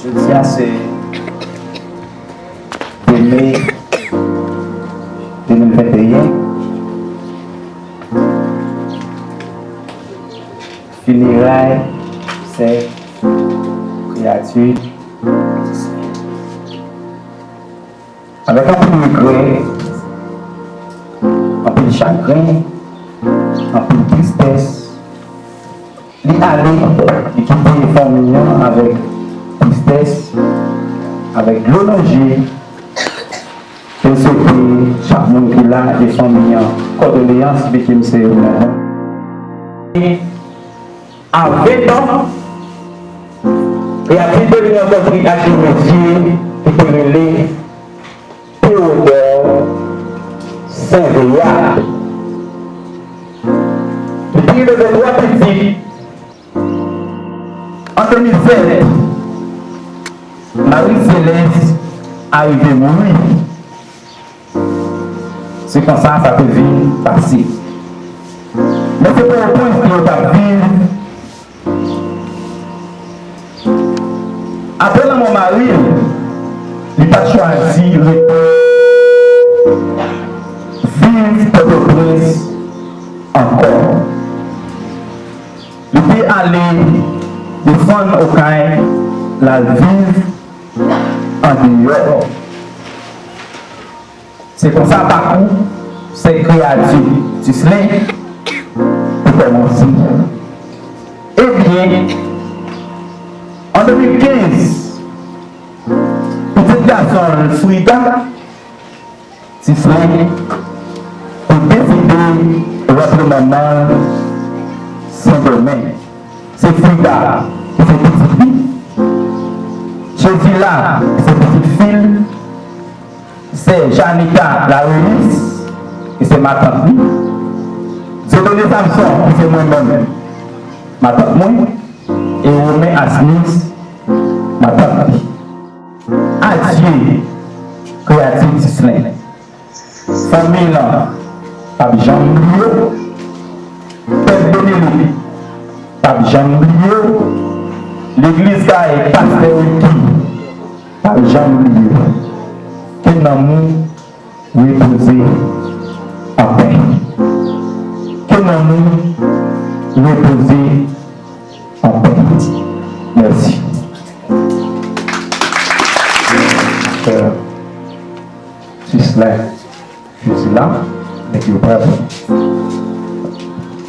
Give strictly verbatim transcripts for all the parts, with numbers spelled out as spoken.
Jodi a se de me de mil venteyen. Fineray sè kreyati. Avèk anpil regrè, anpil chagren, anpil tristès, li ale, li kite fanmi an avèk tristès, avèk dlo nan je. E swete chak moun ki la e fanmi an kondoleyans, viktim se yo menm. A ven tan, kreyati te vin rankontre ak yon mesye ki te rele Théodore Saint-Véard. Li te rive gen twa pitit. An de mil sèt, Marie Céleste arive mouri. Se konsa sa te vin pase. Men se Pòtoprens ke yo t ap viv. Apre lanmò mari l, li pa t chwazi rete viv Pòtoprens ankò. Li te ale desann Okay, l al viv andeyò. Se konsa pakou sè kreyati Tislin te kòmanse. Ebyen, an de mil kenz, pitit gason l, Frida, Tislin, te deside rantre manman l Sendomeng. Se Frida ki se pitit li. Chezila ki se pitit fi l. Sè Janita Larelis ki se matant li. Dieudonné Samson ki se mwen menm, matant mwen. E Romain Asnis, matant li. Adye, kreyati Tislin. Fanmi lan p ap janm bliye w. Pèp Dominik p ap janm bliye w. Legliz kay pastè Ricky p ap janm bliye w. Ke nanm ou repoze an pè. Ke nanm ou repoze an pè. Mèsi. Frè Tislin Fizila, nèg yo prè pou nou.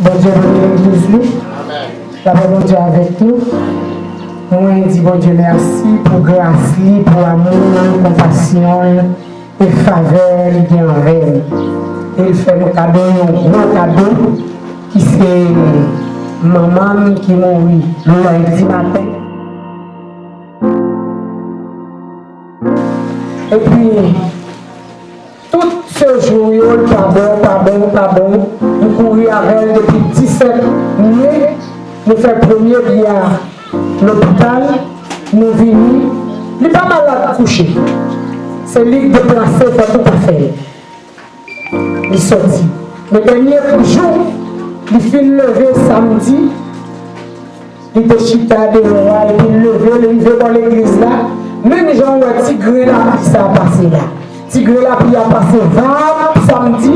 Bondye beni legliz li. Lapè Bondye avèk nou. Mwen di Bondye mèsi pou gras li, pou amou l, konpasyon l e favè li gen anvè m. E l fè m kado yon gwo kado ki se manman m ki mouri lendi maten. Epi, tout sejou yo, l pa bon, pa bon, pa bon. M kouri avè l depi disèt me. Nou fè premye biyè a lopital, nou vini. Li pa malad kouche. Se li k deplase, fòk ou pa fè l. Li soti. Men dènye jou, li fin leve samdi, li te chita deyò a, epi l leve, l rive bò legliz la. Menm jan w wè ti grenn lapli sa a pase la. Ti grenn lapli a pase vap samdi,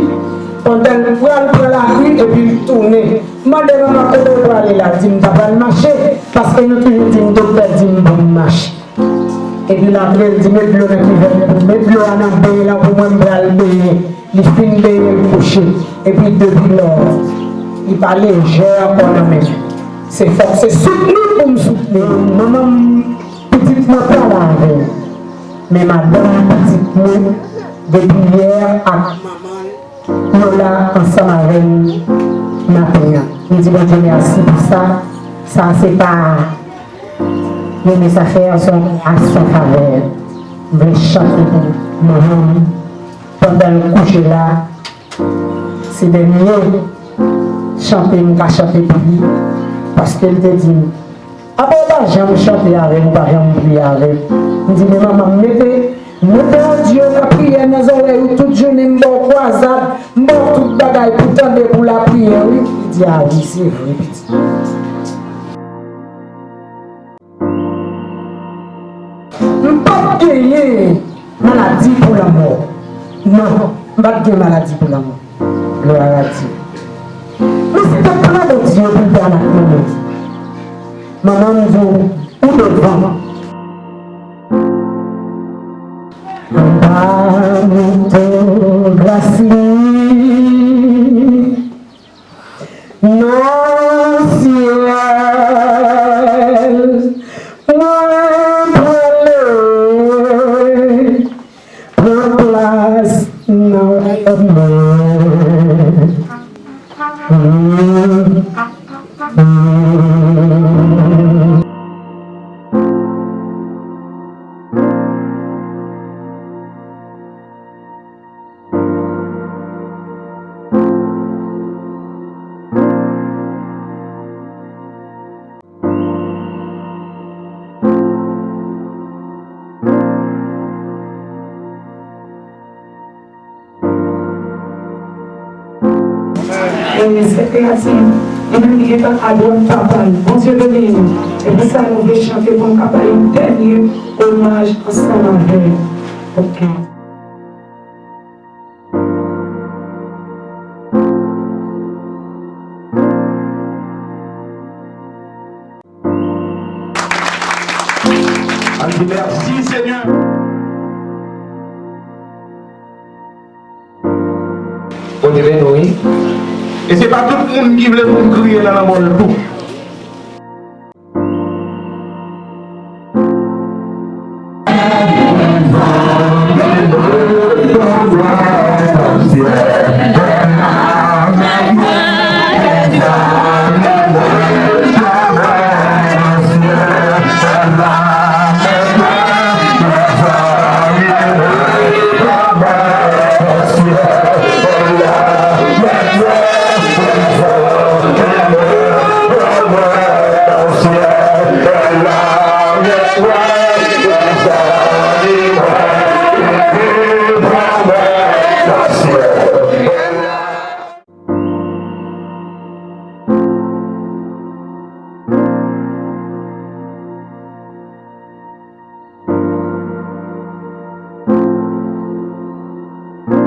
pandan l pral pran lari, epi l tounen. M mande manman kote w prale la, l di m ta pral mache, paske nou toujou di m doktè di m pou m mache. Epi l antre, l di, "Met dlo nan kivèt, met dlo a nan beny lan pou mwen, m pral benyen." Li fin benyen, l kouche. Epi depi lò, li pa lejè ankò nan men m. Se fòk se soutni pou m soutni. Manman m, pitit mwen pa la avè l. Men madanm pitit mwen, depi yè ak manman l, yo la ansanm avè m maten an. M di Bondye mèsi pou sa. Sa se pa Rene Safè, se yon kreyasyon favè. M vle chante pou manman m pandan l kouche la. Se dènye chante m ka chante pou li, paske l te di m, "Apa w pa janm chante avè m, ou pa janm priye avè m?" M di, "Men manman m, mete, mete odyo lapriyè nan zòrèy ou tout jounen, m ba w kwazad, m ba w tout bagay pou tande pou lapriyè, wi." Li di, "A wi, se vre, pitit." Genyen maladi pou lanmò. Non, m p ap gen maladi pou lanmò. Glwa a Dye. Men se te plan Bondye pou l te al ak manman. Manman m di w, ou devan. Anba manto gras li, nan syèl, mwen prale pran plas nan wayòm mwen. E, se kreyativ. Li menm li gentan adwat papa l. Bondye beni nou. E pou sa nou vle chante pou n ka bay yon dènye omaj ansanm avè l. Ok. Ann di mèsi, Senyè. Bondye beni w, wi. E se pa tout moun ki vle pou m kriye nan lanmò l tou.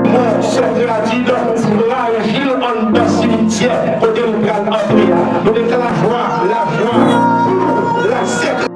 Mò sòt radid frajil anndan simityè kote nou pral antre a. Nou mete lajwa, lajwa pou la sèk.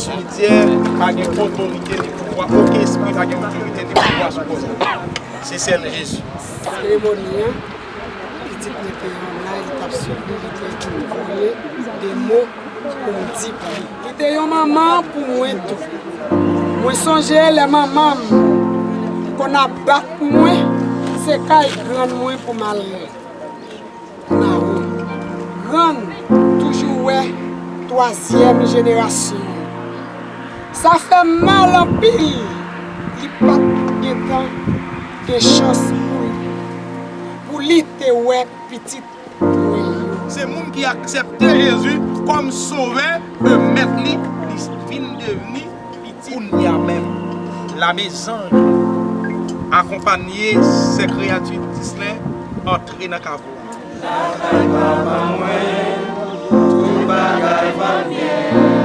Simityè pa gen otorite ni pouvwa, okenn espri pa gen otorite ni pouvwa sou kò sa. Se sèl Jezi. Seremoni an, pitit mwen te yon live, li t ap swiv li, li te vin voye de mo pou m di pou li. Li te yon manman pou mwen tou. Mwen sonje lè manman m konn ap bat mwen, se kay grann mwen pou m al nan wout. Grann toujou wè twazyèm jenerasyon. Sa fè m mal anpil, li pa t gentan gen chans pou, pou li te wè pitit mwen yo. Se moun ki aksepte Jezi kòm sovè e mèt li, li vin devni pitit. Kounye a menm, lame zanj akonpanye sè kreyati dis la antre nan kavo a. Lakay papa mwen, tout bagay va byen.